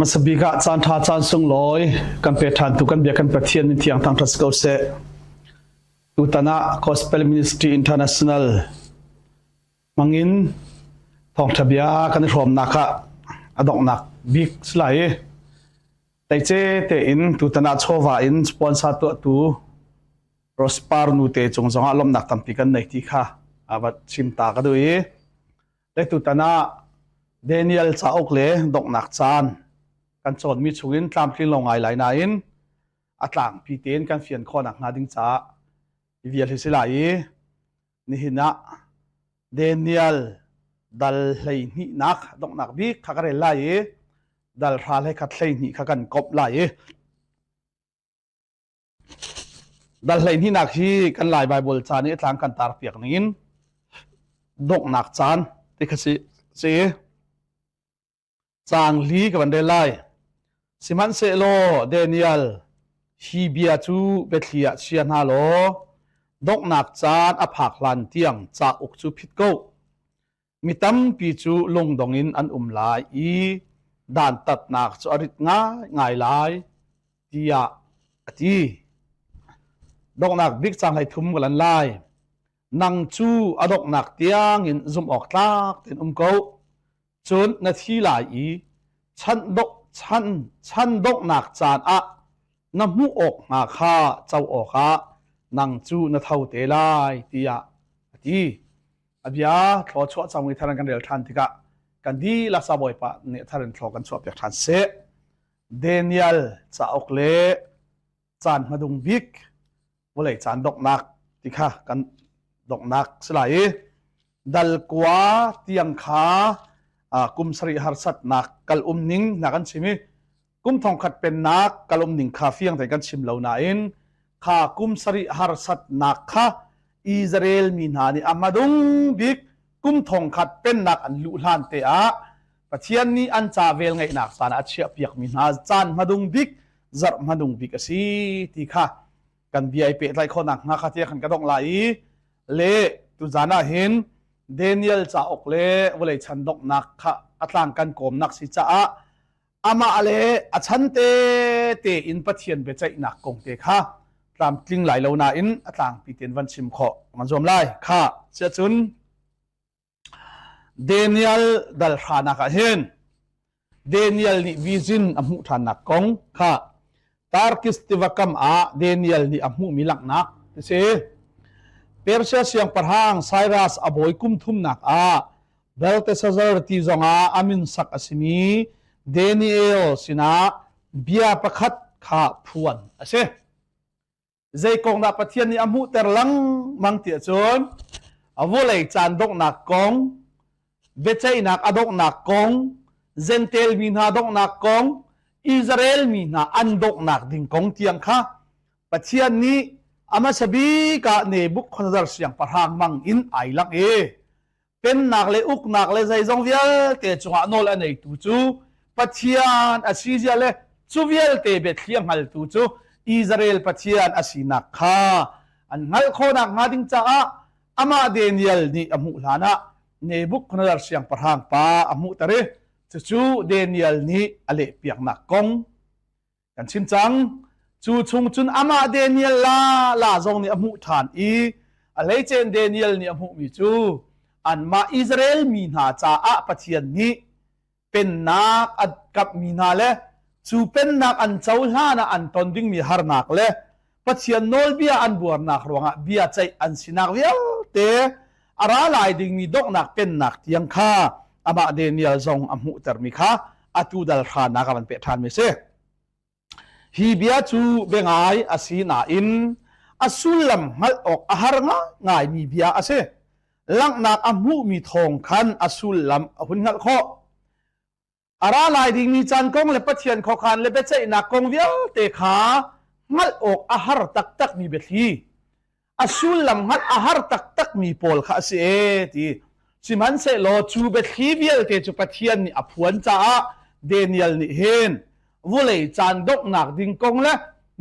Hmasa bik ah caan ṭha caan sunglawi kan pe ṭhantu kan bia kan Pathian min thiang thangṭhat si ko seh. Tutan ah Gospel Ministry International hmangin thawngṭha bia kan i hrawmnak ah a donghnak bik si lai i teice tein tutan ah chawva in sponsor tuahtu Rospar nu te cung zongah lawmhnak tampi kan nei ti kha a va chim ta ka duh i Le tutan ah Daniel cauk le donghnak caan kan cawnmi chungin tlamtling lo ngai lai nain a tlangpi tein kan fian khawhnak hnga ding caah i vial hi si lai i nihin ah Daniel dal 12nak donghnak bik kha ka rel lai i dal hra hlei khat 12 kha kan komh lai i Dal 12nak hi kan Lai Baibal ca nih a tlang kan tar piak ningin donghnak caan ti kha si si caang li ka van rel lai. Sihmanhsehlaw Daniel hi bia cu biathli ah chia hna law donghnak caan a phak hlan tiang cauk cu phit ko. Mi tampi cu lungdong in an um lai i dantatnak cu a rit ngaingai lai tiah a ti. Donghnak bik cang hlei thum ka lan lai. Nang cu a donghnak tiangin zumh awk tlak tein um ko. Cun na thi lai i chan dongh chan chan donghnak caan ah na hmuh awk hnga kha co awkah nang cu na tho te lai tiah a ti. A bia thlawchuah cang i thar kan rel ṭhan tikah kan dihlak sa Bawipa nih thar in thlaw kan chuahpiak ṭhan seh. Daniel cauk le caan hmadung bik vawlei caan donghnak ti kha kan donghnak si lai i dal kua tiang kha kum sarih harsatnak kal um ning na kan chim i kum thongkhat pennak kal um ning kha fiang tein kan chim lo nain kha kum sarih harsatnak kha Israel mi hna nih a hmadung bik kum thongkhat pennak an luh hlan te ah Pathian nih an ca vel ngeihnak caan ah a chiah piakmi hna caan hmadung bik zarh hmadung bik a si ti kha kan bia i pehtlaih khawhnak hnga kha tiah khan ka dongh lai i le tuzan ah hin Daniel cauk le vawlei chan donghnak kha a tlang kan kawmnak si caah amah le a chan te te in Pathian biaceihnak kong te kha tlamtling lai lo nain a tlangpi tein van chim khawh kan zuam lai kha siahcun Daniel dal hranak ah hin Daniel nih vision a hmuh ṭhannak kong kha Tarkis tiva kam ah Daniel nih a hmuhmi langhnak ti si. Persia siangpahrang Cyrus a bawi kum thumnak ah Belteshazzar ti zongah a min sak a simi Daniel sinah bia pakhat kha phuan a si. Zei kong dah Pathian nih a hmuhter lengmang ti ahcun vawlei caan donghnak kong, biaceihnak a donghnak kong, Jentail mi hna donghnak kong, Israel mi hna an donghnak ding kong tiang kha Pathian nih a hmasa bik ah Nebuchadnezzar siangpahrang mang in ai langh i pennak le uknak le zeizong vialte cungah nawl a neitu cu Pathian a si zia le cu vialte biathli a hngaltu cu Israel Pathian a sinak kha an hngalh khawhnak hnga ding caah amah Daniel nih a hmuh hlanah Nebuchadnezzar siangpahrang pa a hmuhter i cucu Daniel nih a lehpiaknak kong Kan chim cang. Cu chung cun amah Daniel la la zong nih a hmuh ṭhan i a hleicen Daniel nih a hmuhmi cu anmah Israel mi hna caah Pathian nih pennak a kapmi hna le cu pennak an cohlan ah an ton dingmi harnak le Pathian nawlbia an buarnak ruangah bia ceih an sinak vialte a ra lai dingmi donghnak pennak tiang kha amah Daniel zong a hmuhtermi kha atu dal hranak a van peh ṭhanmi a si. Hi bia cu biangai a si nain a sullam hngalh awk a har ngaingaimi bia a si. Langhnak a hmuhmi thawng khan a sullam a hun hngalh khawh. A ra lai dingmi caan kong le Pathian khuakhan le biaceihnak kong vialte kha hngalh awk a har taktakmi biathli, a sullam hngalh a har taktakmi pawl kha a si ee ti. Sihmanhsehlaw cu biathli vialte cu Pathian nih a phuan caah Daniel nih hin vawlei caan donghnak ding kong le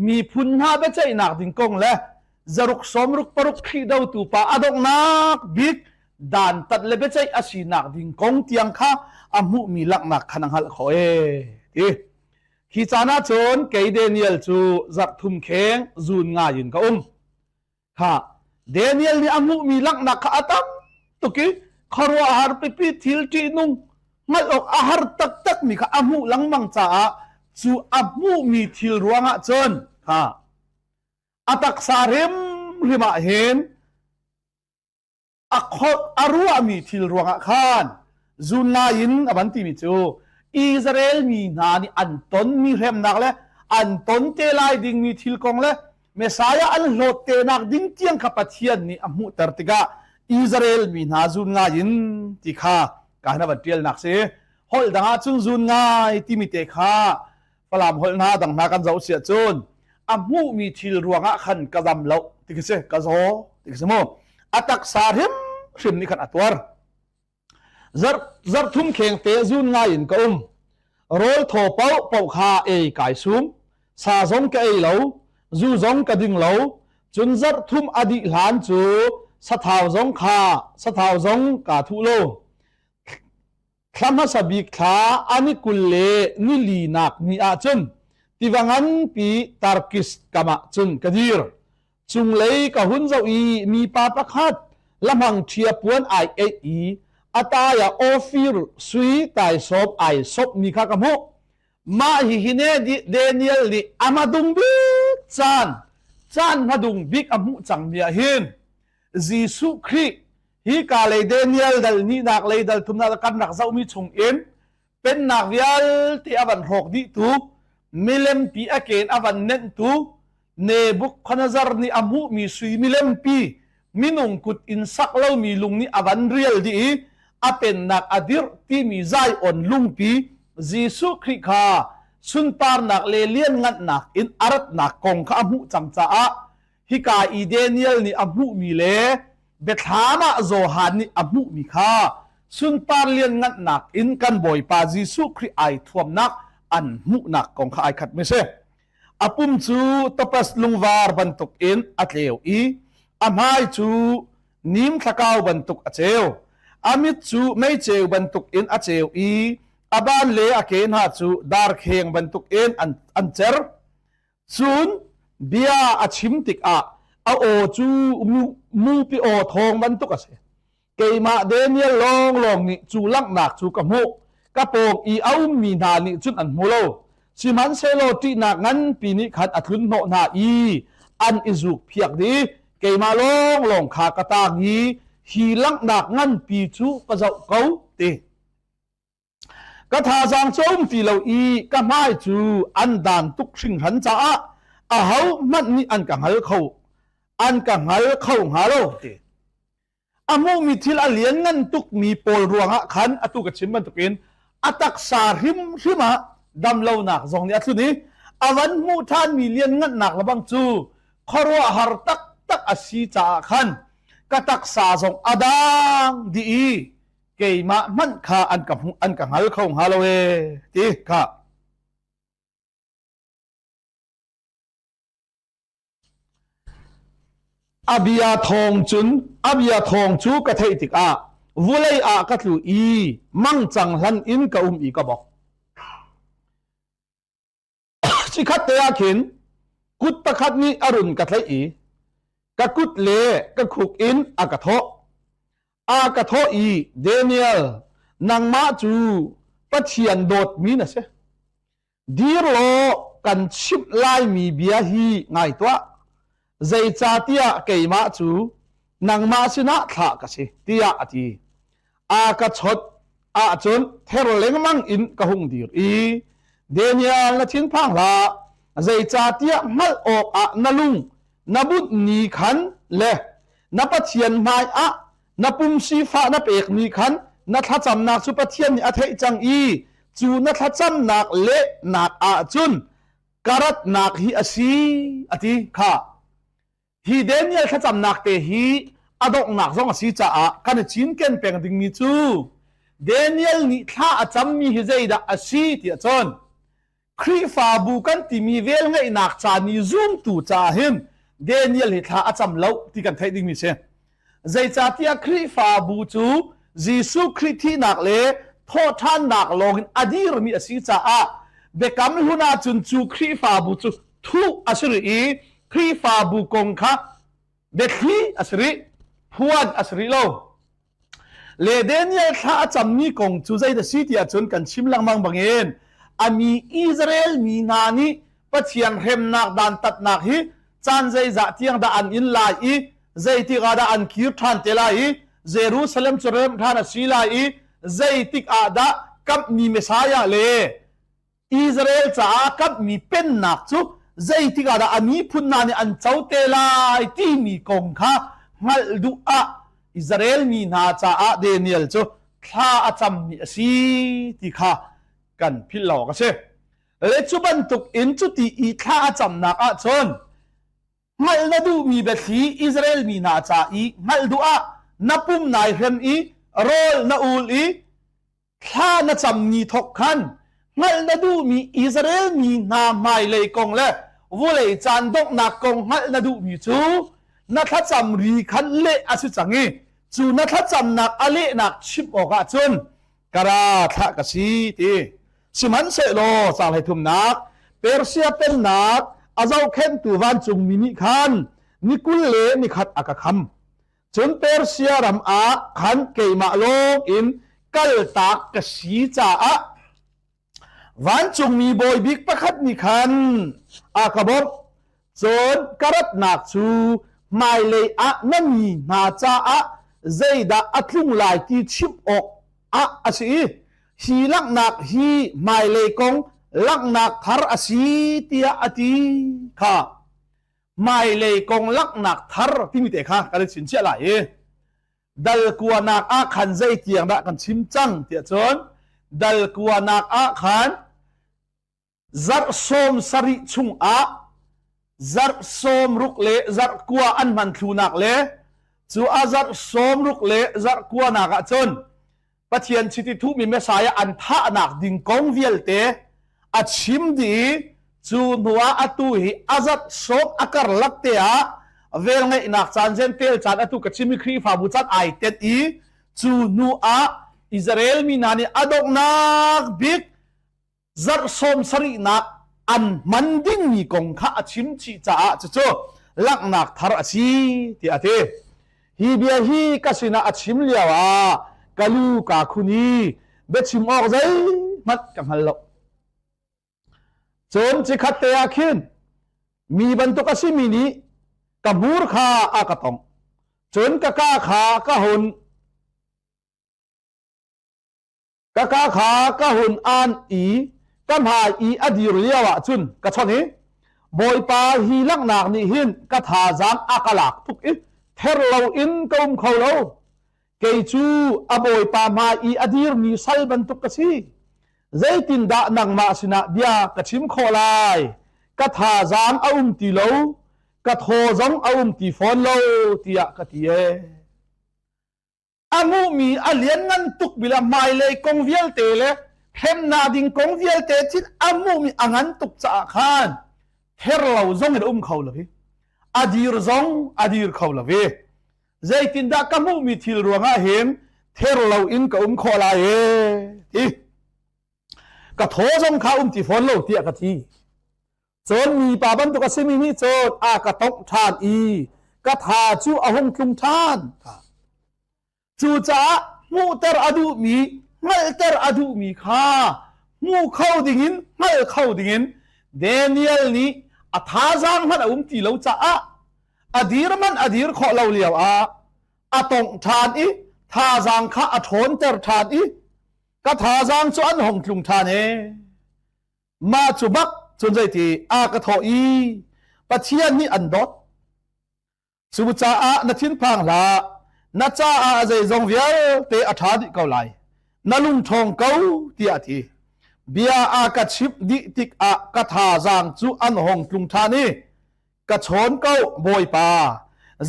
miphun hna biaceihnak ding kong le zaruk sawmruk paruk Khrih dotu pa a donghnak bik dantat le biaceih a sinak ding kong tiang kha a hmuhmi langhnak kha na hngalh khawh ee ti. Khi caan ah cun kei Daniel cu zarh thum kheng zun ngai in ka um. Kha Daniel nih a hmuhmi langhnak kha a tam tuk i khuaruahhar pipi thil ṭihnung hngalh awk a har taktakmi kha a hmuh lengmang caah cu a hmuhmi thil ruangah cun kha a taksa hrimhrim ah hin a a ruahmi thil ruangah khan zunlai in a van timi cu Israel mi hna nih an tonmi hremnak le an ton te lai dingmi thil kong le Messiah an hlawt te nak ding tiang kha Pathian nih a hmuhter tikah Israel mi hna zun ngai in ti kha ka hna van tialnak si holh dang ah cun zun ngai timi te kha Falam holh hna dang hna kan zoh si ahcun a hmuhmi thil ruangah khan ka zam lo ti khi si ka zaw ti khi si mu a taksa hrimhrim nih khan a tuar zarh zarh thum kheng te zun ngai in ka um rawl thaw paoh paoh kha ei kai sum sa zong ka ei lo zu zong ka ding lo cun zarh thum a dih hlan cu sathau zong kha sathau zong kaa thuh lo Thla hmasa bik thla a ni 20 le ni linak ni ah cun tiva nganpi Tarkis kam ah cun ka dir. Cunglei ka hun zoh i mipa pakhat lamhang ṭhia puan ai eih i a tai ah Ophir sui taisawm ai sawpmi kha ka hmuh. Mah hihi ne Daniel nih a hmadung bik caan, caan hmadung bik a hmuh cangmi ah hin Jesuh Khrih hi ka lei Daniel dal nihnak lei dal thumnak kan rak zohmi chung in pennak vialte a van hrawk dih tu milempi a ken a van nenh tu Nebuchadnezzar nih a hmuhmi sui milempi minung kut in sak lomi lung nih a van rial dih i a pennak a dirh timi Zion lungpi Jesuh Khrih kha sunparnak le lianngannak in a ratnak kong kha a hmuh cang caah hika i Daniel nih a hmuhmi le biathlam ah Johan nih a hmuhmi kha sunpar lianngannak in kan Bawipa Jesuh Khrih ai thuamnak an hmuhnak kong kha ai khat mi si. A pum cu topaz lungvar bantuk in a tleu i a hmai cu nim thlakau bantuk a ceu. A mit cu meiceu bantuk in a ceu i a ban le a ke hna cu darkheng bantuk in an, an cer. Cun bia a chim tikah a aw cu mupi aw thawng bantuk a si. Keimah Daniel lawnglawng nih cu langhnak cu ka hmuh. Ka pawng i a ummi hna nih cun an hmu lo. Sihmanhsehlaw ṭihnak nganpi nih khan a tlun hnawh hna i an i zukphiak dih. Keimah lawnglawng kha ka tang i hi langhnak nganpi cu ka zoh ko ti. Ka thazaang cu a um ti lo i ka hmai cu an dan tuk hringhran caah ahohmanh nih an ka hngal kho an ka hngal kho hnga lo ti. A hmuhmi thil a lianngan tukmi pawl ruangah khan atu ka chim bantukin a taksa hrimhrim ah damlonak zong nih a tlun i a van hmuh ṭhanmi lianngannak lebang cu khuaruahhar taktak a si caah khan ka taksa zong a dang dih i keimah hmanh kha an ka hmu an ka hngal kho hnga lo e ti kha a bia thawng cun a bia thawng cu ka theih tikah vulei ah ka tlu i mangcang hlan in ka um i ka bok Chikkhat te ah khin kut pakhat nih a run ka tlaih i ka kut le ka khuk in a ka thawh. A ka thawh i Daniel, nangmah cu Pathian dawtmi na si. Dir law kan chimh laimi bia hi ngai tuah. Zeicahtiah keimah cu nangmah sinah thlah ka si, tiah a ti. A ka chawt ahcun ther lengmang in ka hung dir i Daniel na thinphang hlah zeicahtiah hngalh awkah na lung na bunh ni khan le na Pathian hmai ah na pum sifah na pekmi khan na thlacamnak cu Pathian nih a theih cang i cu na thlacamnak lehnak ahcun ka ratnak hi a si a ti kha Hi Daniel thlacamnak te hi a donghnak zong a si caah kan i cinken peng dingmi cu Daniel nih thla a cammi hi zeidah a si tiah cun Khrihfabu kan timi velngeihnak ca nih zumtu caah hin Daniel hi thla a cam lo ti kan theih dingmi si. Zeicahtiah Khrihfabu cu Jesuh Khrih thihnak le thawhṭhannak lawngin a dirmi a si caah. Biakam hlun ahcun cu Khrihfabu cu thuh a si rih i Khrihfabu kong kha biathli a si rih, phuan a si rih lo. Le Daniel thla a cammi kong cu zei dah si ti ahcun kan chim lengmang bangin a mi Israel mi hna nih Pathian hremnak dantatnak hi caan zeizah tiang dah an in lai i zeitik ah dah an kir ṭhan te lai i Jerusalem cu remh ṭhan a si lai i zeitik ah dah kamhmi Messiah le Israel caah kamhmi pennak cu zeitik ah dah a miphun hna nih an co te lai timi kong kha hngalh duh ah Israel mi hna caah Daniel cu thla a cammi a si ti kha kan philh lo awk a si. Le cu bantuk in cuti i thla a camnak ahcun hngalh na duhmi biathli Israel mi hna ca i hngalh duh ah na pum nai hrem i rawl na ul i thla na cammi thawk khan hngalh na duhmi Israel mi hna hmailei kong le vulei caan donghnak kong hngalh na duhmi cu na thlacam ri khan leh a si cang i cu na thlacamnak a lehnak chimh awkah cun ka ra thlah ka si ti sihmanhsehlaw caang hleithumnak Persia pennak a zohkhenhtu vancungmi nih khan ni 21 le ni khat a ka kham. Cun Persia ram ah khan keimah lawng in kaltak ka si caah vancungmi bawi bik pakhat nih khan a ka bawmh. Cun ka ratnak cu hmailei ah na mi hna caah zeidah a tlung lai ti chimh awk ah a si i hi langhnak hi hmailei kong langhnak thar a si tiah a ti kha. Hmailei kong langhnak thar timi te kha kan i chingchiah lai i dal kuanak ah khan zei tiang dah kan chim cang tiah cun dal kuanak ah khan zarh 17 chungah zarh 60 le zarh kua an hman thlunak le cu a zarh 60 le zarh kuanak ah cun Pathian chiti thuhmi Messiah an thahnak ding kong vialte a chim dih i cu hnuah atu hi a zarh sawm a karlak te ah velngeihnak caan Jentail caan atu ka chim i Khrihfabu caan ai tet i cu hnu ah Israel mi hna nih a donghnak bik zarh 70nak an hman dingmi kong kha a chim chih caah cucu langhnak thar a si tiah a ti. Hi bia hi ka sinah a chim lio ah ka lu kaa khun i biachim awk zeihmanh ka hngal lo. Cun cikhat te ah khin mi bantuk a simi nih ka hmur kha a ka tongh. Cun ka ka kha ka hun Ka ka kha ka hun an i ka hmai i a dir lio ah cun ka chawnh i Bawipa hi langhnak nih hin ka thazaang a ka lak tuk i ther loin ka um kho lo. Kei cu a Bawipa hmai i a dirmi sal bantuk ka si. Zeitindah nangmah sinah bia ka chim khawh lai? Ka thazaang a um ti lo, ka thaw zong a um ti fawn lo, tiah ka ti ee. A hmuhmi a lianngan tuk bila hmailei kong vialte le hremnak ding kong vialte thil a hmuhmi a ngan tuk caah khan ther lo zong in a um kho lo i a dir zong a dir kho lo i zeitindah ka hmuhmi thil ruangah hin ther lo in ka um khawh lai e ti ka thaw zong kha um ti fawn lo tiah ka ti. Cun mipa bantuk a simi nih cun a ka tongh ṭhan i ka tha cu a hung tlung ṭhan. Cucaah hmuhter a duhmi, hngalhter a duhmi kha hmu kho dingin, hngal kho dingin Daniel nih a thazaang hmanh a um ti lo caah a dir hmanh a dir khawh lo lio ah a tongh ṭhan i thazaang kha a ṭhawnter ṭhan i ka thazaang cu an hung tlung ṭhan ee. Mah cu bak cun zeiti a ka thawh i Pathian nih an dawt. Cucaah na thinphang hlah, na caah zeizong vialte a ṭha dih ko lai. Na lung ṭhawng ko tiah a ti. Bia a ka chimh dih tikah ka thazaang cu an hong tlung ṭhan i ka chawn ko Bawipa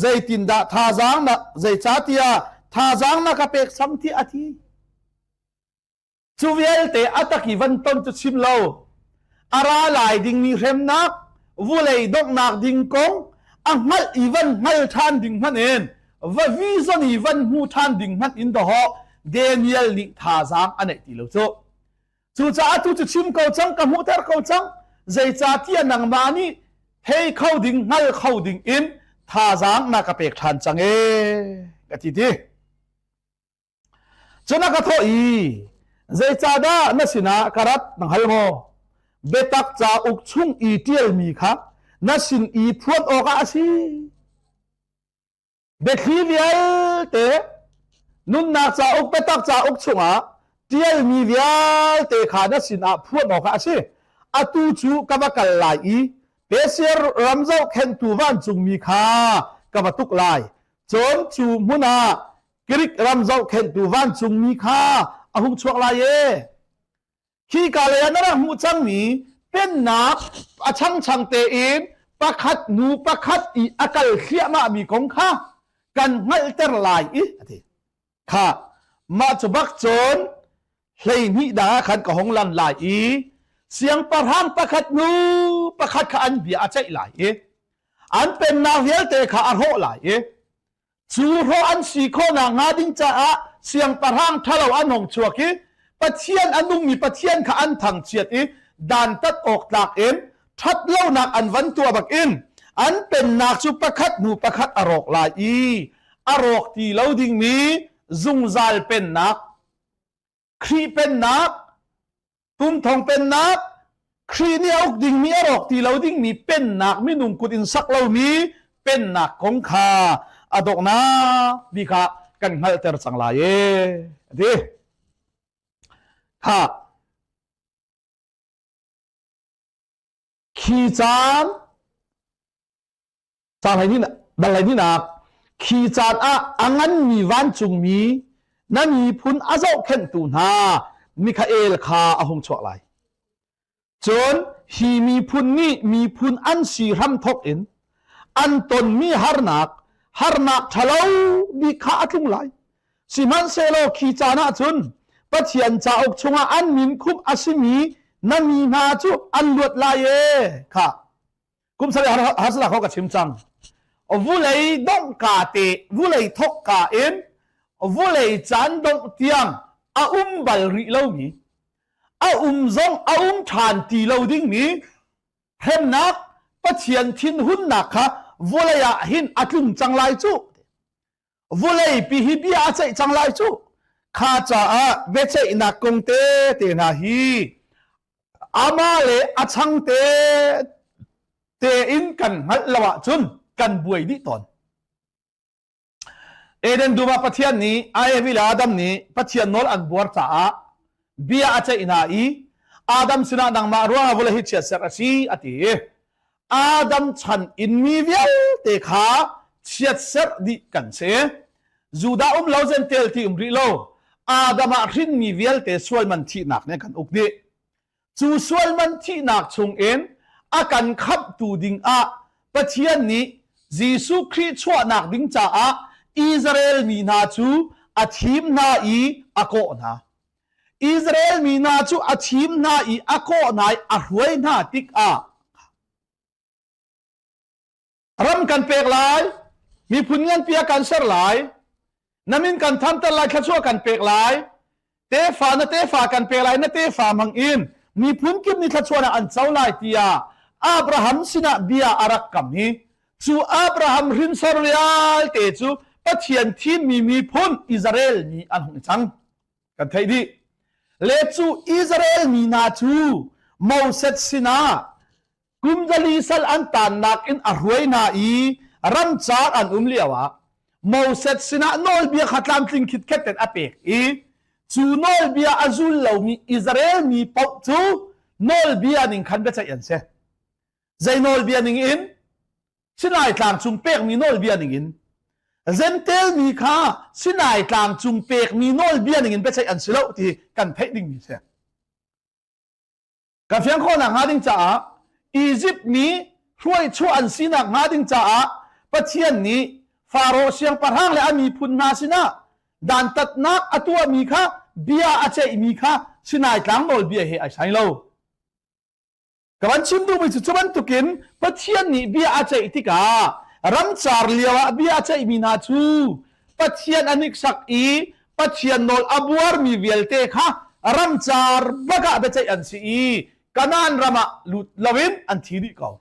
zeitindah thazaang na zeicahtiah thazaang na ka pek sam tiah a ti. Cu vialte a tak i van ton cu chim lo. A ra lai dingmi hremnak, vulei donghnak ding kong, a hngalh i van hngal ṭhan ding hmanh in, va vision i van hmu ṭhan ding hmanh in dawhawh Daniel nih thazaang a neih ti lo cu. Cucaah tu cu chim ko cang, ka hmuhter ko cang. Zeicahtiah nangmah nih thei kho ding, hngal kho ding in thazaang na ka pek ṭhan cang ee, ka ti ti. Cun a ka thawh i, zeicahdah na sinah ka rat na hngal maw? Biatak cauk chung i ṭialmi kha na sin i phuan awkah a si. Biathli vialte nunnak cauk biatak cauk chungah ṭialmi vialte kha na sinah phuan awkah a si. Atu cu ka va kal lai i Persia ram zohkhenhtu vancungmi kha ka va tuk lai. Cun cu hmun ah Greek ram zohkhenhtu vancungmi kha a hung chuak lai e. Khi ka lei ah na rak hmuh cangmi pennak a changchang tein pakhat hnu pakhat i a kal thliahmahmi kong kha kan hngalhter lai i a ti. Kha mah cu bak cun 12 dang ah khan ka hung lan lai i siangpahrang pakhat hnu pakhat kha an bia a ceih lai i an pennak vialte kha a hrawh lai i Cu hrawh an si khawhnak hnga ding caah siangpahrang ṭhalo an hung chuak i Pathian a nungmi Pathian kha an thangchiat i dantat awk tlak in ṭhatlonak an van tuah bakin an pennak cu pakhat hnu pakhat a rawk lai i a rawk ti lo dingmi zungzal pennak Khrih pennak, tumthong pennak, Khrih nih a uk dingmi a rawk ti lo dingmi pennak minung kut in sak lomi pennak kong kha a donghnak bik ah kan hngalhter cang lai e a ti. Kha khi caan Dal hleihnih khi caan ah a nganmi vancungmi na miphun a zohkhenhtu hna Mikhael kha a hung chuak lai. Cun hi miphun nih miphun an si hramthawk in an tonmi harnak, harnak ṭhalo bik kha a tlung lai. Sihmanhsehlaw khi caan ah cun Pathian cauk chungah an min khumh a simi na mi hna cu an luat lai ee kha Kum sarih harsala kho ka chim cang. Vulei dongh ka te, vulei thok ka in vulei caan dongh tiang a um bal rih lomi, a um zong a um ṭhan ti lo dingmi hremnak Pathian thinhunnak kha vulei ah hin a tlung cang lai cu. Vulei pi hi bia a ceih cang lai cu. Kha caah biaceihnak kong te te hna hi amah le a changte tein kan hngalh lo ahcun kan buai dih tawn. Eden dum ah Pathian nih Evi le Adam nih Pathian nawl an buar caah bia a ceih hna i Adam sinah nangmah ruangah vawlei hi chiatserh a si a ti i Adam chan in mi vialte kha chiatserh dih kan si. Judah um lo Gentel ti um rih lo. Adam ah hrinmi vialte sualman thihnak nih kan uk dih. Cu sualman thihnak chungin a kan khamhtu dingah Pathian nih Jesuh Khrih chuahnak ding caah Israel mi hna cu a thim hna i a kawh hna. Israel mi hna cu a thim hna i a kawh hna i a hruai hna tikah ram kan pek lai, miphun nganpi ah kan ser lai, na min kan thanter lai, thluachuah kan pek lai, tefa na tefa kan pek lai, na tefa hmang in miphun kip nih thluachuahnak an co lai tiah Abraham sinah bia a rak kam hi cu Abraham hrinsor vialte cu Pathian thimmi miphun Israel mi an hung i cang. Kan theih dih. Le cu Israel mi hna cu Moses sinah kum zali sal an tannak in a hruai hna i ramcar an um lioah Moses sinah nawlbia kha tlamtling khitkhet in a pek i cu nawlbia a zul lomi Israel mi paoh cu nawlbia ning khan biaceih an si. Zei nawlbia ning in? Sinai tlang cung pekmi nawlbia ning in. Zentel mi kha Sinai tlang cung pekmi nawlbia ning in biaceih an si lo ti kan theih dingmi si. Ka fiang khawhnak hnga ding caah Egypt mi hruaichuah an sinak hnga ding caah Pathian nih Faro siangpahrang le a miphun hna sinah dantatnak a tuahmi kha bia a ceihmi kha Sinai tlang nawlbia he ai sai lo. Ka van chim duhmi cu cu bantukin Pathian nih bia a ceih tikah ramcar lio ah bia a ceihmi hna cu Pathian a hniksak i Pathian nawl a buarmi vialte kha Ramcar bak ah biaceih an si i Kanaan ram ah lut loin an thi dih ko.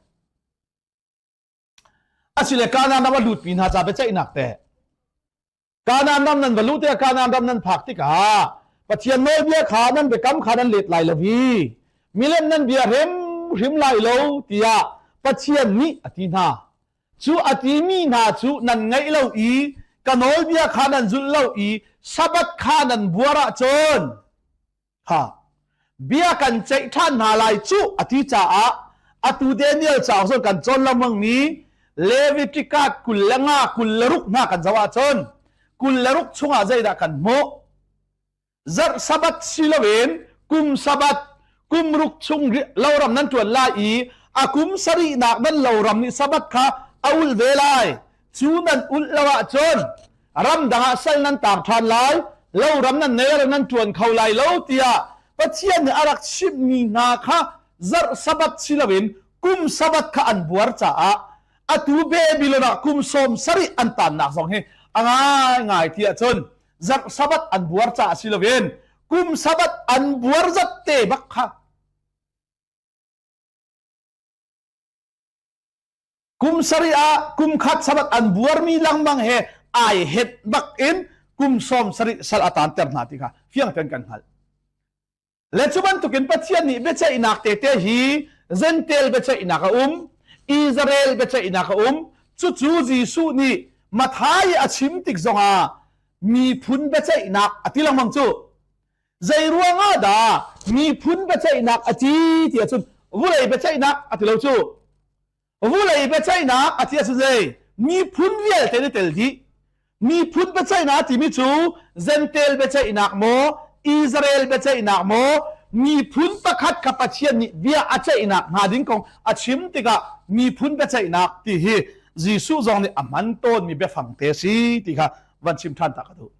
Asile Kanaan ram a lutmi hna ca biaceihnak teh Kanaan ram nan va luh tikah Kanaan ram nan phak tikah Pathian nawlbia kha nan biakam kha nan let lai lo i milem nan bia hrimhrim lai lo tiah Pathian nih a ti hna. Cu a timi hna cu nan ngaih lo i ka nawlbia kha nan zulh lo i Sabbath kha nan buar ahcun Ha bia kan ceih ṭhan hna lai cu a ti caah atu Daniel cauk zong kan cawn lengmang mi Leviticus 25 26 hna kan zoh ahcun 26 chungah zeidah kan hmuh? Zarh Sabbath si loin kum Sabbath kum ruk chung loram nan ṭuan lai i a kum sarihnak nan loram nih Sabbath kha a ulh ve lai. Cu nan ulh lo ahcun ramdang ah sal nan taang ṭhan lai, loram nan nei le nan ṭuan kho lai lo tiah Pathian nih a rak chimhmi hna kha zarh Sabbath si loin kum Sabbath kha an buar caah atu Babylon ah kum 70 an taannak zong hi a ngaingai ti ahcun zarh Sabbath an buar caah si loin kum Sabbath an buar zat te bak kha Kum sarih ah kum khat sabat an buarmi lengmang he ai het bak in kum 70 sal a taanter hna ti kha fiang tein kan hngalh. Le cu bantukin Pathian nih biaceihnak tete hi Gentel biaceihnak a um, Israel biaceihnak a um. Cucu Jesuh nih Matthai a chim tik zongah miphun biaceihnak a ti lengmang cu. Zei ruangah dah miphun biaceihnak a ti ti ahcun vulei biaceihnak a ti lo cu. Vulei biaceihnak a ti ahcun zei miphun vialte nih tel dih. Miphun biaceihnak timi cu Gentel biaceihnak maw, Israel biaceihnak maw, miphun pakhat kha Pathian nih bia a ceihnak hnga ding kong a chim tikah miphun biaceihnak ti hi Jesuh zong nih a hman tawnmi biafang te a si ti kha van chim ṭhan ta ka duh.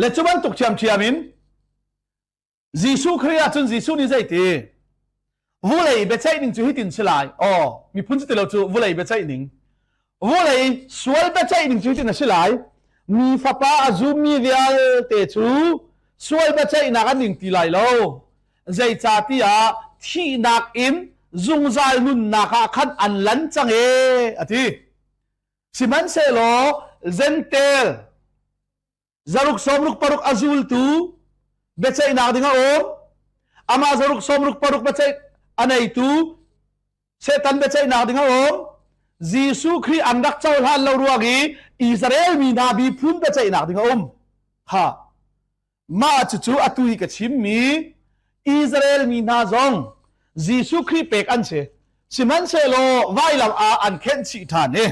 Le cu bantuk ṭhiamṭhiam in Jesuh Khrih ahcun Jesuh nih zeiti vulei biaceih ning cu hitin si lai. Aw, miphun cu ti lo cu vulei biaceih ning. Vulei sual biaceih ning cu hitin a si lai. Mi fapa a zummi vialte cu sual biaceihnak an ning ti lai lo. Zeicahtiah thihnak in zungzal nunnak ah khan an lan cang ee, a ti. Sihmanhsehlaw Gentel zaruk 66 a zultu biaceihnak ding a um. Amah zaruk 66 biaceih a neitu Satan biaceihnak ding a um. Jesuh Khrih an rak cohlan lo ruang i Israel mi hna miphun biaceihnak ding a um. Ha. Mah cucu atu i ka chimmi Israel mi hna zong Jesuh Khrih pek an si. Sihmanhsehlaw vailam ah an khenh chih ṭhan i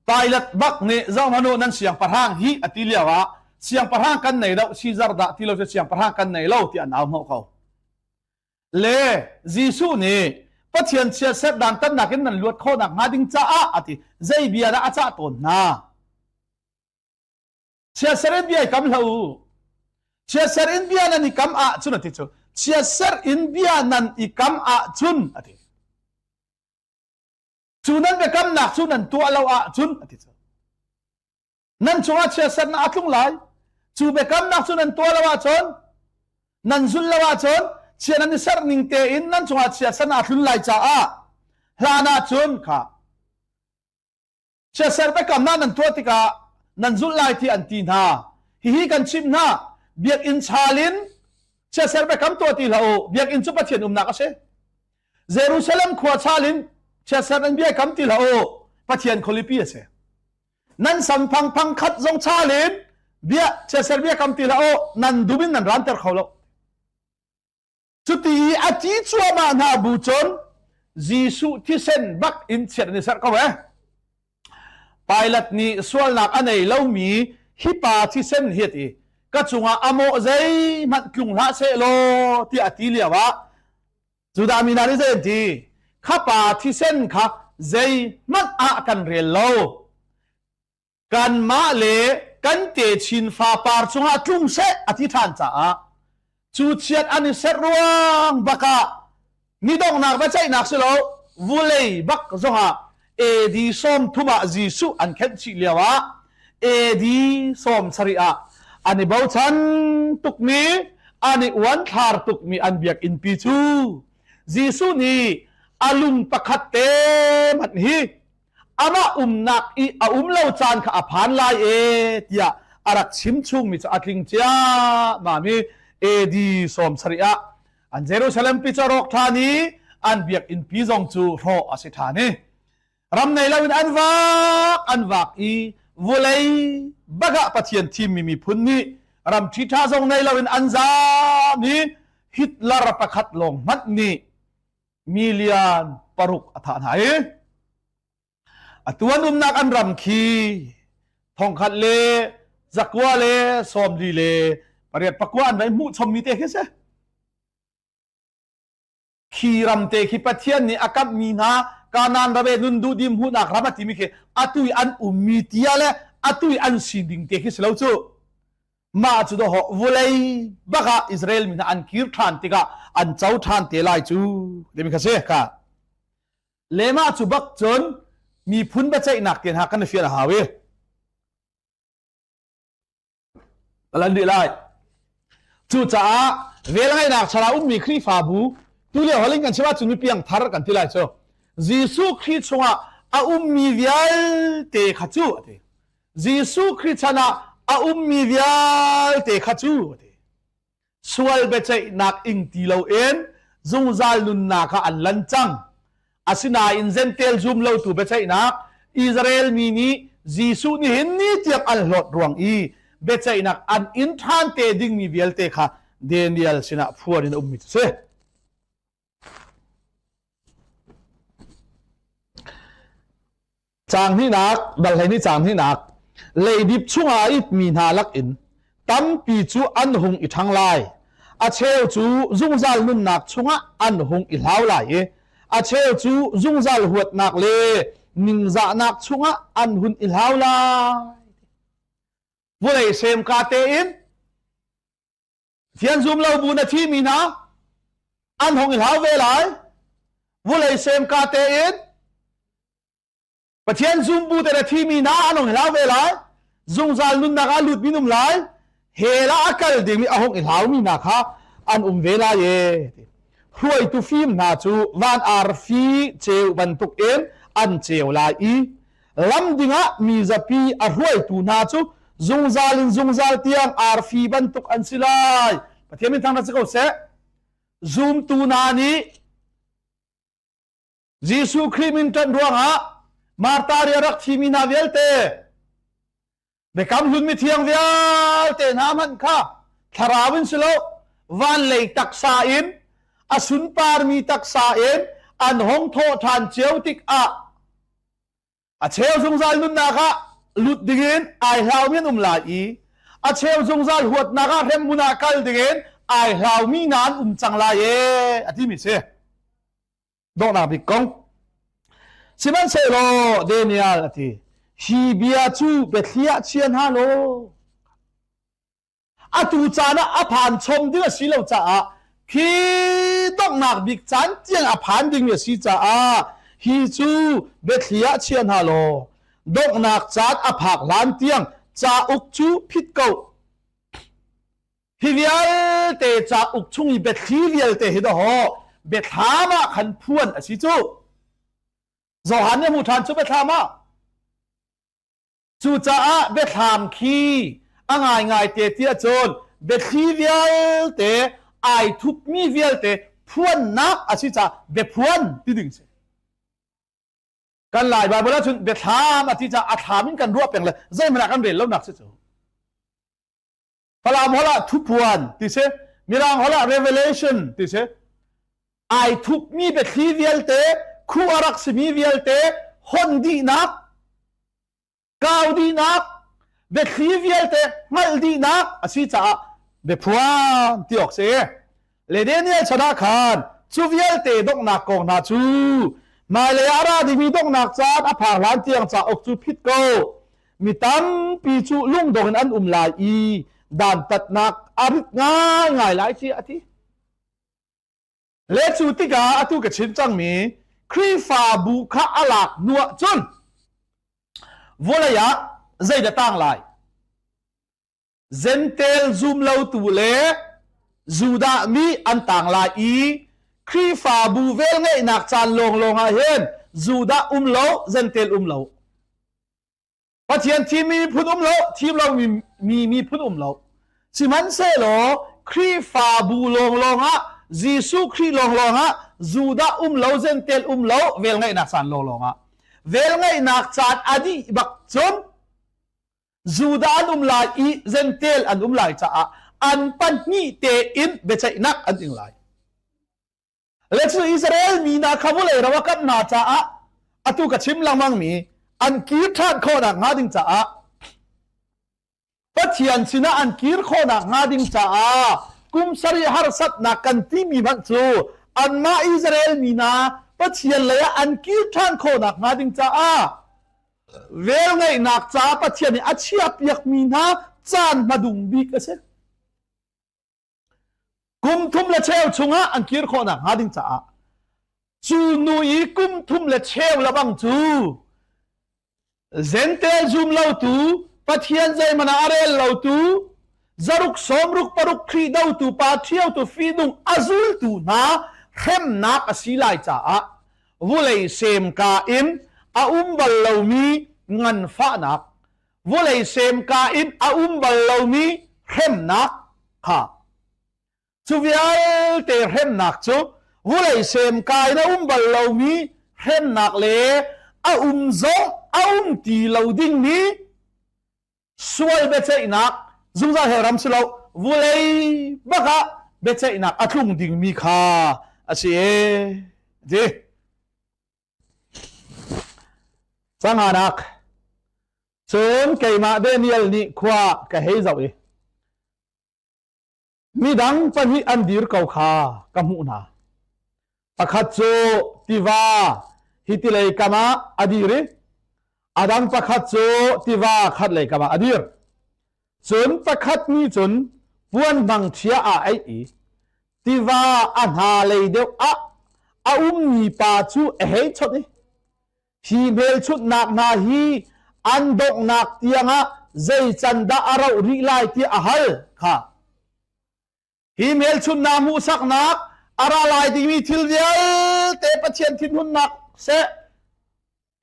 Pilate bak nih zohhmanh u nan siangpahrang hi a ti lio ah siangpahrang kan nei lo Caesar dah ti lo cu siangpahrang kan nei lo tiah an au hnawh ko. Le Jesuh nih Pathian chiatserh dantatnak in nan luat khawh nakhnga ding caah a ti. Zei bia dah a cah tawn hna? Chiatser in bia i kam hlah u. Chiatser in bia nan i kam ahcun a ti cu. Chiatser in bia nan i kam ahcun a ti. Cu nan biakamnak cu nan tuah lo ahcun a ti cu. Nan cungah chiatsernak a tlung lai. Cu biakamnak cu nan tuah lo ahcun nan zulh lo ahcun chia nan i serh ning tein nan cungah chiatsernak a tlun lai caah hlan ahcun kha Chiatser biakamnak nan tuah tikah nan zulh lai ti an ti hna. Hihi kan chimh hna, biakinn chaal in chiatser biakam tuah ti hlah u. Biakinn cu Pathian umnak a si. Jerusalem khua chaal in chiatser nan biakam ti hlah u. Pathian khualipi a si. Nan samphang phang khat zong chaal in bia chiatser biakam ti hlah u. Nan dum in nan ranter kho lo. Cuti i a ti cuahmah hna bu cun Jesuh thisen bak in chiat an i serh ko eh. Pilate nih sualnak a nei lomi hi pa thisen hi a ti. Ka cungah a mawh zeihmanh tlung hlah seh law tiah a ti lio ah Judah mi hna nih zei an ti? Kha pa thisen kha zeihmanh ah kan rel lo. Kanmah le kan techin fapar cungah tlung seh a ti ṭhan caah cu chiat an i serh ruang bakah ni donghnak biaceihnak si lo vulei bak zongah AD 30 ah Jesuh an khenh chih lio ah AD 70 ah. An i bochan tukmi, an i uanthlar tukmi an biakinn pi cu Jesuh nih a lung pakhat te hmanh hi amah umnak i a um lo caan kha a phan lai e tiah a rak chim chungmi cu a tling ciammam i AD 70 ah an Jerusalem pi cu a rawk ṭhan i an biakinn pi zong cu hrawh a si ṭhan i ram nei loin an vak an vak i vulei bagah Pathian thimmi miphun nih ram ṭhiṭha zong nei loin an zaam i Hitler pakhat lawng hmanh nih million paruk a thah hna i atu an umnak an ram khi thongkhat le zakua le sawmli le pariat pakua an vai hmuh chommi te khi si. Khi ram te khi Pathian nih a kamhmi hna Kanaan ram e nun duhdim hmuhnak ram a timi khi atu i an ummi tia le atu i an sining te khi si lo cu. Mah cu dawh vulei bak ah Israel mi hna an kir ṭhan tikah an co ṭhan te lai cu timi kha si ka. Le mah cu bak cun miphun biaceihnak te hna kan i fian a hau i Lan rih lai. Cucaah velngeihnak chara ummi Khrihfabu tulio holh in kan chim ahcun mi piangthar kan ti lai cu. Jesuh Khrih chungah a ummi vialte kha cu a ti. Jesuh Khrih chan ah a ummi vialte kha cu a ti. Sual biaceihnak ing ti loin zungzal nunnak ah an lan cang. Asinain Jentail zum lotu biaceihnak Israel mi nih Jesuh nihin ni tiang an hlawt ruang i biaceihnak an inn ṭhan te dingmi vialte kha Daniel sinah phuan in a ummi cu si. Caang hnihnak, dal hlei nih caang hnihnak, leidip chungah a itmi hna lakin tampi cu an hung i ṭhang lai. A cheu cu zungzal nunnak chungah an hung i hlau lai i a cheu cu zungzal huatnak le ningzahnak chungah an hun i hlau lai. Vawlei semka tein Thian zum lo bu na thimi hna an hung i hlau ve lai. Vulei semka tein Pathian zum bu te na thimi hna an hung i hlau ve lai. Zungzal nunnak ah lut mi um lai. Hell ah a kal dingmi a hung i hlaumi hna kha an um ve lai e. Hruaitu fim hna cu van arfi ceu bantuk in an ceu lai i lam dingah mi zapi a hruaitu hna cu zungzal in zungzal tiang arfi bantuk an si lai. Pathian min thangṭhat si ko seh. Zumtu hna nih Jesuh Khrih min ṭanh ruangah Martha ri a rak thimi hna vialte biakam hlun mithiang vialte hna hmanh kha thlarau in si lo van lei taksa in a sunparmi taksa in an hong thawh ṭhan cio tikah a cheu zungzal nunnak ah lut dingin ai hlaumi an um lai i a cheu zungzal huatnak ah hremhmun ah kal dingin ai hlaumi hna an um cang lai e a timi si. Donghnak bik kong. Sihmanhsehlaw Daniel a ti, hi bia cu biathli ah chia hna law atu caan ah a phan chom ding a si lo caah khi donghnak bik caan tiang a phan ding a si caah hi cu biathli ah chia hna law donghnak caan a phak hlan tiang cauk cu phit ko. Hi vialte cauk chung i biathli vialte hi dawh biathlam ah khan phuan a si cu. Johan nih a hmuh ṭhan cu biathlam ah. Cucaah biathlam khi a ngaingai te tiah cun biathli vialte ai thupmi vialte phuannak a si caah biaphuan ti ding si. Kan Lai Bible ahcun biathlam a ti caah a thlam in kan ruah peng le zeihmanh ah kan rel lonak si cu. Falam holh ah thupuan ti si Mirang holh ah revelation ti si ai thupmi biathli vialte khuh a rak simi vialte hon dihnak kau dihnak biathli vialte hngalh dihnak a si caah biaphuan ti awk si le Daniel chan ah khan cu vialte donghnak kong hna cu hmailei ah a ra dingmi donghnak caan a phak hlan tiang cauk cu phit ko mi tampi cu lungdong in an um lai i dantatnak a rit ngaingai lai tiah a ti. Le cu tikah atu ka chim cangmi Khrihfabu kha a lak hnuah cun vawlei ah zeidah tang lai? Gentel zum lotu le Judah mi an tang lai i Khrihfabu velngeihnak caan lawnglawng ah hin Judah um lo, Gentel um lo. Pathian thimmi miphun um lo, thim lomi mi miphun um lo. Sihmanhsehlaw Khrihfabu lawnglawng ah Jesuh Khrih lawnglawng ah Judah um lo, Gentel um lo, velngeihnak caan lawnglawng ah. Velngeihnak caan a dih bak cun Judah an um lai i Gentel an um lai caah an pahnih tein biaceihnak an ing lai. Le cu Israel mi hna kha vawlei ro a kamh hna caah atu ka chim lengmang mi an kir ṭhan khawhnak hnga ding caah Pathian sinah an kir khawhnak hnga ding caah kum sarih harsatnak kan timi hmanh cu anmah Israel mi hna Pathian lei ah an kir ṭhan khawhnak hnga ding caah velngeihnak caah Pathian nih a chiahpiakmi hna caan hmadung bik a si. Kum thum le cheu chungah an kir khawhnak hnga ding caah cu nu i kum thum le cheu lebang cu Gentel zum lotu Pathian zeihmanh ah a rel lotu zaruk sawmruk paruk Khrih dotu pa ṭhiotu fihnung a zultu hna hremnak a si lai caah vulei semka in a um bal lomi nganfahnak vawlei semka in a um bal lomi hremnak kha cu vialte hremnak cu vawlei semka in a um bal lomi hremnak le a um zong a um ti lo dingmi sual biaceihnak zungzal hell ram si lo vawlei bak ah biaceihnak a tlung dingmi kha a si e ti Canganak Cun keimah Daniel nih khua ka hei zoh i midang pahnih an dir ko kha ka hmuh hna. Pakhat cu tiva hi tilei kam ah a dir i a dang pakhat cu tiva khatlei kam ah a dir. Cun pakhat nih cun puan hmangṭhia aa aih i tiva a hna lei deuh ah a ummi pa cu a hei chawnh i hi hmelchunhnak hna hi an donghnak tiangah zei can dah a rauh rih lai tiah a hal kha. Hi hmelchunhnak hmuhsaknak a ra lai dingmi thil vialte Pathian thinhunnak seh,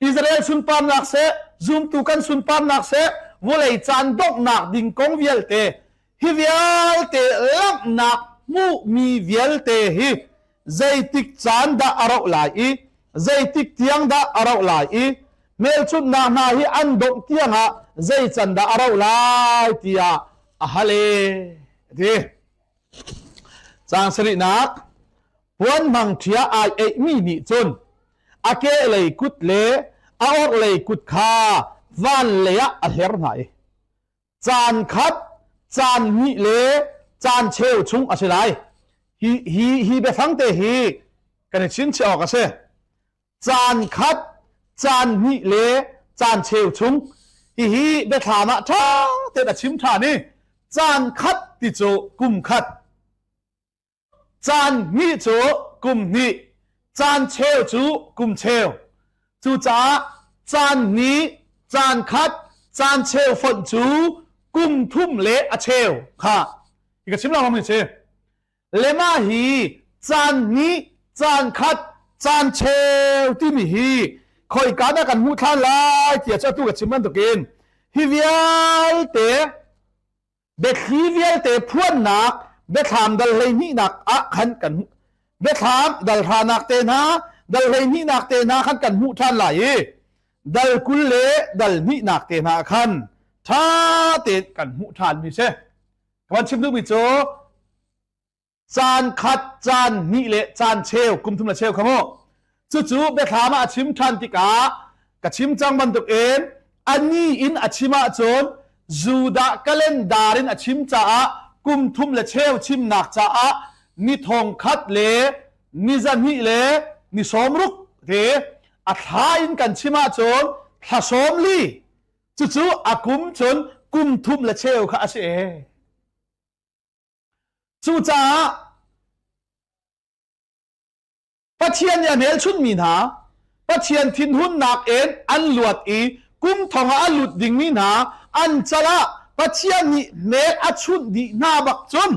Israel sunparnak seh, zumtu kan sunparnak seh, vawlei caan donghnak ding kong vialte, hi vialte langhnak hmuhmi vialte hi zeitik caan dah a rauh lai i zeitik tiang dah a rauh lai i hmelchunhnak hna hi an dongh tiangah zei can dah a rauh lai tiah a hal e ti caang sarihnak puan hmangṭhia ai eihmi nih cun a kehlei kut le a orhlei kut kha van lei ah a hler hna i caan khat caan hnih le caan cheu chung a si lai hi hi hi biafang te hi kan i chinchiah awk a si caan khat caan hnih le caan cheu chung hihi biathlam ah ṭha tein a chim ṭhan i caan khat ti cu kum khat caan hnih cu kum hnih caan cheu cu kum cheu cucaah caan hnih caan khat caan cheu fonh cu kum thum le a cheu kha hi ka chim lengmang mi si Lema hi caan hnih, caan khat, caan cheu timi hi khoika dah kan hmuh ṭhan lai tiah cu atu ka chim bantukin hi vialte biathli vialte phuannak biathlam dal hleihnihnak ah khan kan biathlam dal hranak te hna dal hleihnihnak te hna khan kan hmuh ṭhan lai i dal 20 le dal hnihnak te hna khan ṭha tein kan hmuh ṭhan mi si. Ka van chim duhmi cu caan khat, caan hnih le caan cheu, kum thum le cheu kha mu. Cucu biathlam ah a chim ṭhan tikah ka chim cang bantukin a ni in a chim ahcun Judah calendar in a chim caah kum thum le cheu chimnak caah ni thong khat le ni zahnih le ni sawmruk te a thla in kan chim ahcun thla 40 Cucu a kum cun kum thum le cheu kha a si e. Cucaah Pathian nih a hmelchunhmi hna Pathian thinhunnak in an luat i kum thong ah a lut dingmi hna an cal ah. Pathian nih hmel a chunh dih hna bak cun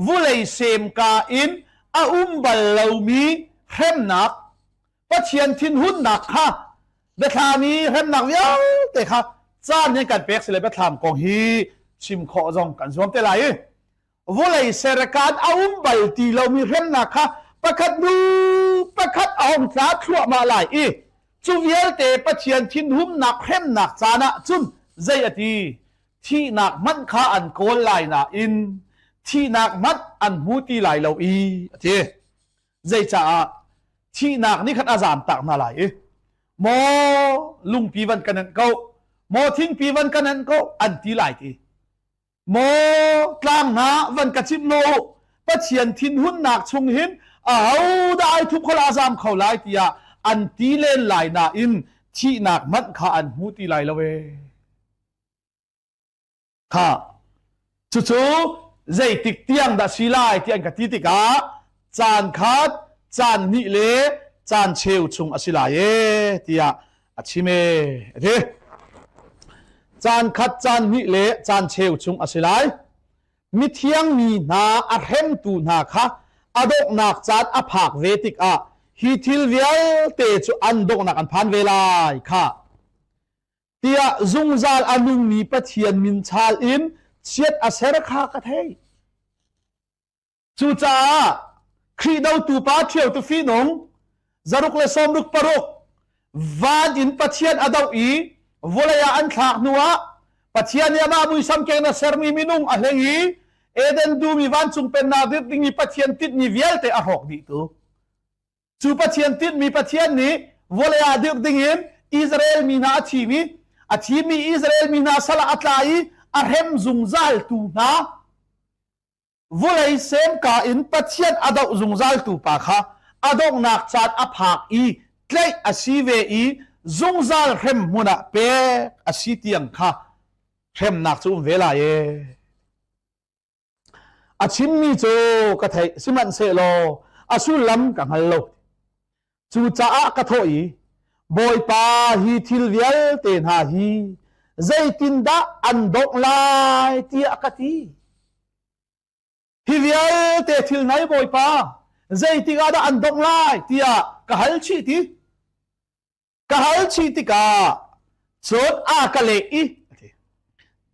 vulei semka in a um bal lomi hremnak Pathian thinhunnak kha biathlam i hremnak vialte kha caan hin kan pek sile biathlam kong hi chim khawh zong kan zuam te lai i vulei serkan a um bal ti lomi hremnak kha pakhat hnu pakhat a hong tla thluahmah lai i cu vialte Pathian thinhumnak hremnak caan ah cun zei a ti thihnak hmanh kha an kawl lai nain thihnak hmanh an hmu ti lai lo i a ti Zeicaah thihnak nih khan a zamtak hna lai i maw lungpi van kan anh ko maw thingpi van kan anh ko an ti lai ti maw tlang hna van ka chimh no Pathian thinhunnak chung hin aho dah ai thup kho la zam kho lai tiah an ti len lai nain thihnak hmanh kha an hmu ti lai lo ee Kha cucu zeitik tiang dah si lai ti an ka ti tikah caan khat caan hnih le caan cheu chung a si lai e tiah a chim e a ti. Caan khat caan hnih le caan cheu chung a si lai. Mithiang mi hna a hremtu hna kha a donghnak caan a phak ve tikah hi thil vialte cu an donghnak an phan ve lai kha. Tiah zungzal a nungmi Pathian min chal in chiat a ser kha ka theih. Cucaah Khrih dotu pa ṭhiotu fihnung zaruk le sawmruk paruk van in Pathian a doh i vawlei ah an thlak hnuah Pathian nih amah muisam keng a sermi minung a hleng i Eden dum i vancung pennak dirh dingmi Pathian tinhmi vialte a hrawk dihtu. Cu Pathian tinhmi Pathian nih vawlei ah dirh dingin Israel mi hna a thim i a thimmi Israel mi hna sal ah a tla i a hrem zungzaltu hna vawlei semka in Pathian a doh zungzaltu pa kha a donghnak caan a phak i tlaih a si ve i zungzal hrem hmun ah pek a si tiang kha hremnak cu um ve lai ee. A chimmi cu ka theih, sihmanhsehlaw a sullam ka hngal lo. Cucaah ka thawh i, Bawipa, hi thil vialte hna hi zeitindah an dongh lai tiah ka ti. Hi vialte thil hna hi Bawipa, zeitik ah dah an dongh lai tiah ka hal chih ti. Ka hal chih tikah cun a ka leh i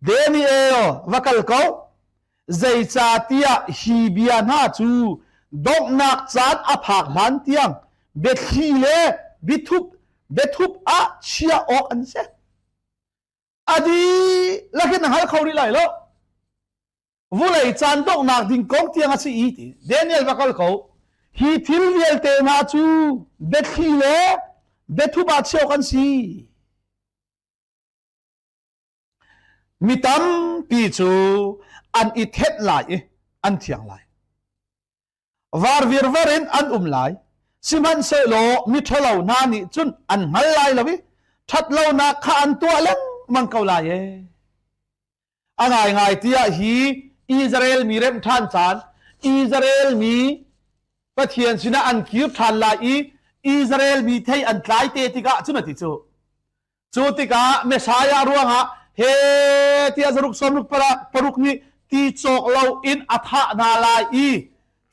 Daniel va kal ko zeicahtiah hi bia hna cu donghnak caan a phak hlan tiang biathli le biathup biathup ah chiah awk an si. A dihlak in na hngal kho rih lai lo. Vulei caan donghnak ding kong tiang a si i ti Daniel va kal ko. Hi thil vialte hna cu biathli le biathup ah chiah awk an si. Mi tampi cu an i thenh lai i an thiang lai. Var virvar in an um lai. Sihmanhsehlaw miṭhalo hna nih cun an hngal lai lo i ṭhatlonak kha an tuah lengmang ko lai ee. A ngaingai tiah hi Israel mi remh ṭhan caan, Israel mi Pathian sinah an kir ṭhan lai i Israel mi thei an tlai te tikah cun a ti cu. Cu tikah Messiah ruangah he tiah zaruk sawmruk paruk nih ti cawk lo in a thah hna lai i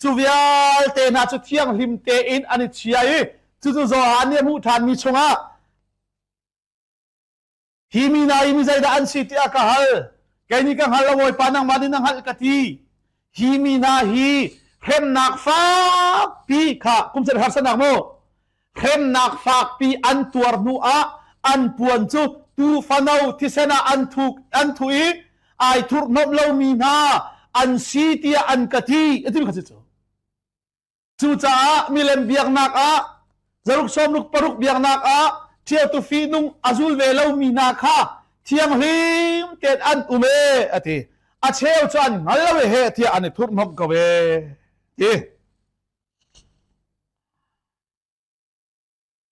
cu vialte hna cu thianghlim tein an i chia i cucu Johan nih a hmuh ṭhanmi chungah Hi mi hna hi mi zeidah an si tiah ka hal. Kei nih ka hngal lo Bawipa nangmah nih na hngalh ka ti. Hi mi hna hi hremnak fakpi kha kum sarih harsatnak mu hremnak fakpi an tuar hnu ah an puan cu tuufano thisen ah an thuk an thu i ai thurhnomh lomi hna an si tiah an ka ti a ti kha cu Cucaah milem biaknak ah zaruk sawmruk paruk biaknak ah ṭhiatu fihnung a zul ve lomi hna kha thianghlim tein an um e a ti. A cheu cu an hngal lo e he tiah an i thurhhnawmh ko e ti.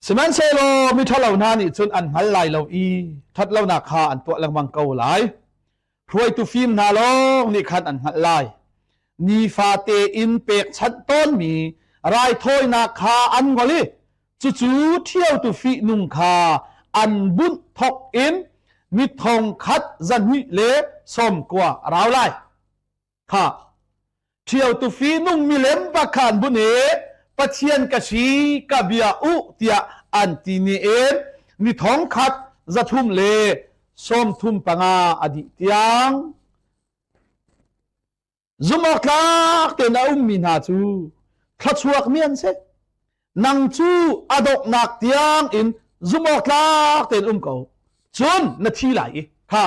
Sihmanhsehlaw miṭhalo hna nih cun an hngal lai lo i ṭhatlonak kha an tuah lengmang ko lai. Hruaitu fim hna lawng nih khan an hngalh lai. Nifate in pekchanh tawnmi raithawinak kha an ngol i cucu ṭhiotu fihnung kha an bunh thawk in. Mi thong khat 290 a rau lai. Kha ṭhio tufi nung milem pakhan bun i Pathian ka si ka bia u tiah an ti ni in ni thong khat 335 a dih tiang zumhawktlak tein a ummi hna cu thluachuakmi an si. Nang cu a donghnak tiang in zumhawktlak tein um ko. Cun na thi lai i kha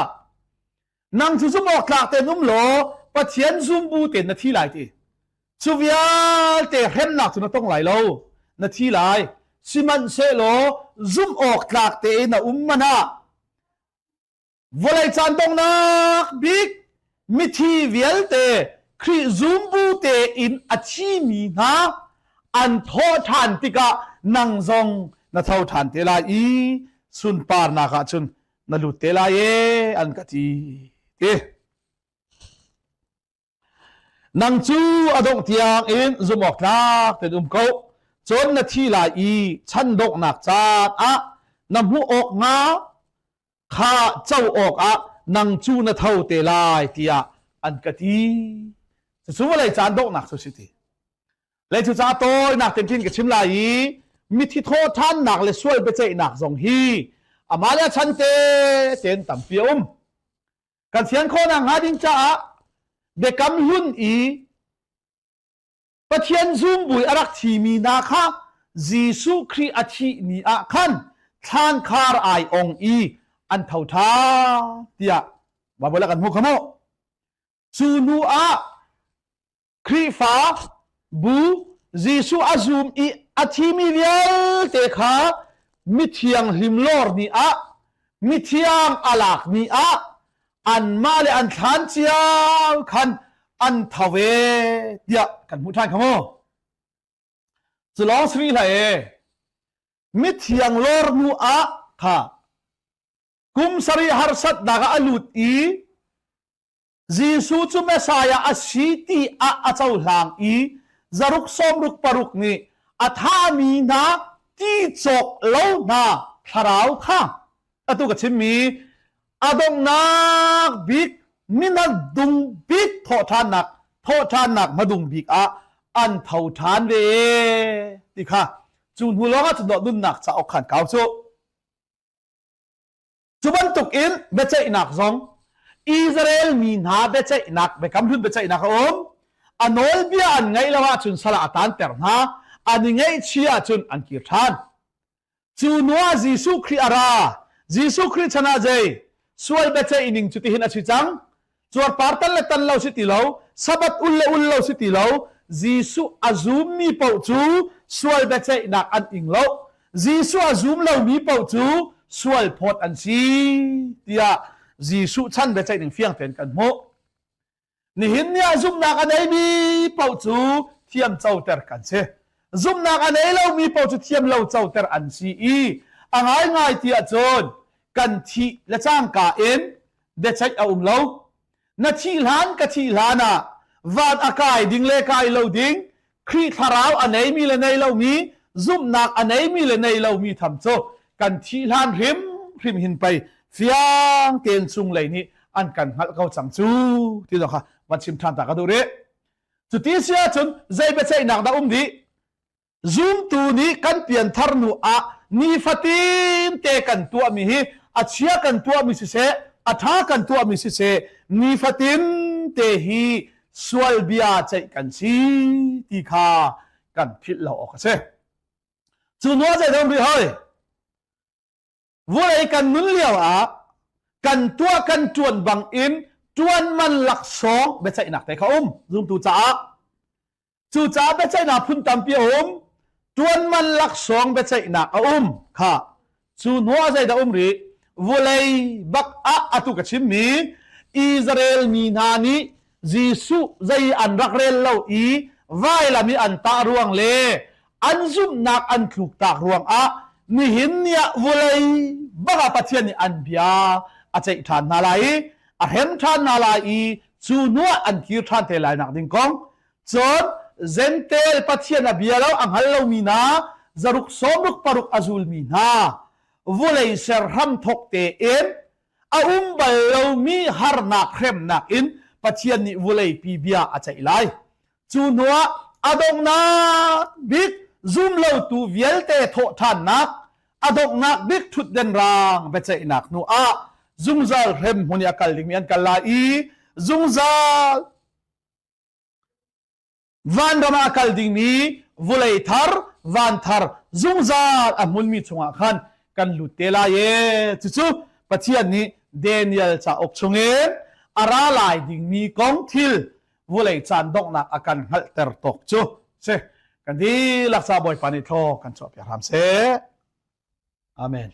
nang cu zumhawktlak tein um law Pathian zumbu tein na thi lai ti. Cu vialte hremnak cu na tong lai lo. Na thi lai. Sihmanhsehlaw zumhawktlak tein na um man ah Vawlei caan donghnak bik mithi vialte Khrih zumbu tein a thimi hna an thawh ṭhan tikah nang zong na tho ṭhan te lai i sunparnak ah cun na lut te lai e an ka ti ti. Nang cu a dongh tiang in zumh awk tlak tein um ko. Cun na thi lai i chan donghnak caan ah na hmuh awk hnga kha co awkah nang cu na tho te lai tiah an ka ti. Cucu vawlei caan donghnak cu si ti. Le cucaah tawinak ten khin ka chim lai i mithi thawhṭhannak le sual biaceihnak zong hi amah le a chan te tein tampi a um. Kan fian khawhnak hnga ding caah biakam hlun i Pathian zumbui a rak thimi hna kha Jesuh Khrih a thih ni ah khan thlan khar ai ong i an tho ṭhan tiah Baibal ah kan hmuh kha mu. Cu hnu ah Khrihfa bu Jesuh a zum i a thimi vialte kha mithianghlim lawr ni ah mithiang a lak ni ah anmah le an thlan cio khan an tho ve tiah kan hmuh ṭhan kha mu. Cu lawng si rih hlah e. Mithiang lawr hnu ah kha kum sarih harsatnak ah a lut i Jesuh cu Messiah a si ti ah a cohlang i zaruk sawmruk paruk nih a thami hna ti cawk lo hna thlarau kha atu ka chimmi a donghnak bik minat dung bik thawhṭhannak thawhṭhannak hmadung bik ah an tho ṭhan ve ti kha cu hnu lawngah cun nunnak cauk khan kau cu. Cu bantuk in biaceihnak zong Israel mi hna biaceihnak biakam hlun biaceihnak a um. A nawlbia an ngaih lo ahcun sal ah a taanter hna. An i ngaihchih ahcun an kir ṭhan. Cu hnu ah Jesuh Khrih a ra. Jesuh Khrih chan ah zei? Sual biaceih ning cu tihin a si cang. Cuarpar tan le tan lo si ti lo, Sabbath ul le ul lo si ti lo, Jesuh a zummi paoh cu sual biaceihnak an ing lo. Jesuh a zum lomi paoh cu sual phawt an si tiah Jesuh chan biaceih ning fiang tein kan hmuh. Nihin ni ah zumhnak a neimi paoh cu thiam coter kan si. Zumhnak a nei lomi paoh cu thiam lo coter an si i a ngaingai ti ahcun kan thih le cangka in biaceih a um lo. Na thih hlan ka thih hlan ah van a kai ding le kai lo ding Khrih thlarau a neimi le nei lomi zumhnak a neimi le nei lomi tham cu kan thih hlan hrim hrim hin pei fiang tein cunglei nih an kan hngalh ko cang cu ti zong kha van chim ṭhan ta ka duh rih. Cuti si ahcun zei biaceihnak dah um dih? Zumtu nih kan pianthar hnu ah nifatin te kan tuahmi hi a chia kan tuahmi siseh, a ṭha kan tuahmi siseh, nifatin te hi sual bia ceih kan si ti kha kan philh lo awk a si. Cu hnu ah zeidah um rih hoi? Vulei kan nun lio ah kan tuah kan ṭuan bang in ṭuan man laksawng biaceihnak te kha um zumtu caah. Cucaah biaceihnak phun tampi a um. Ṭuan man laksawng biaceihnak a um kha. Cu hnu ah zeidah um rih? Vulei bak ah atu ka chimmi Israel mi hna nih Jesuh zei an rak rel lo i vailam i an tah ruang le an zumhnak an tluktak ruangah nihin ni ah vulei bak ah Pathian nih an bia a ceih ṭhan hna lai i a hrem ṭhan hna lai i cu hnuah an kir ṭhan te lai nak ding kong. Cun Gentel Pathian a bia lo a hngal lomi hna zaruk sawmruk paruk a zulmi hna vulei ser hram thok tein. A um bal lomi harnak hremnak in Pathian nih vuleipi bia a ceih lai. Cu hnuah a donghnak bik zumlotu vialte thawhṭhannak, a donghnak bik ṭhutden raang biaceihnak hnu ah zungzal hrem hmun i a kal dingmi an kal lai i zungzal vanram ah a kal dingmi vulei thar van thar zungzal a hmunmi chungah khan kan lut te lai e. Cucu Pathian nih Daniel cauk chungin a ra lai dingmi kong thil vulei caan donghnak a kan hngalhter tawk cu si. Kan dihlak ca Bawipa nih thlaw kan chuahpiak hram seh. Amen.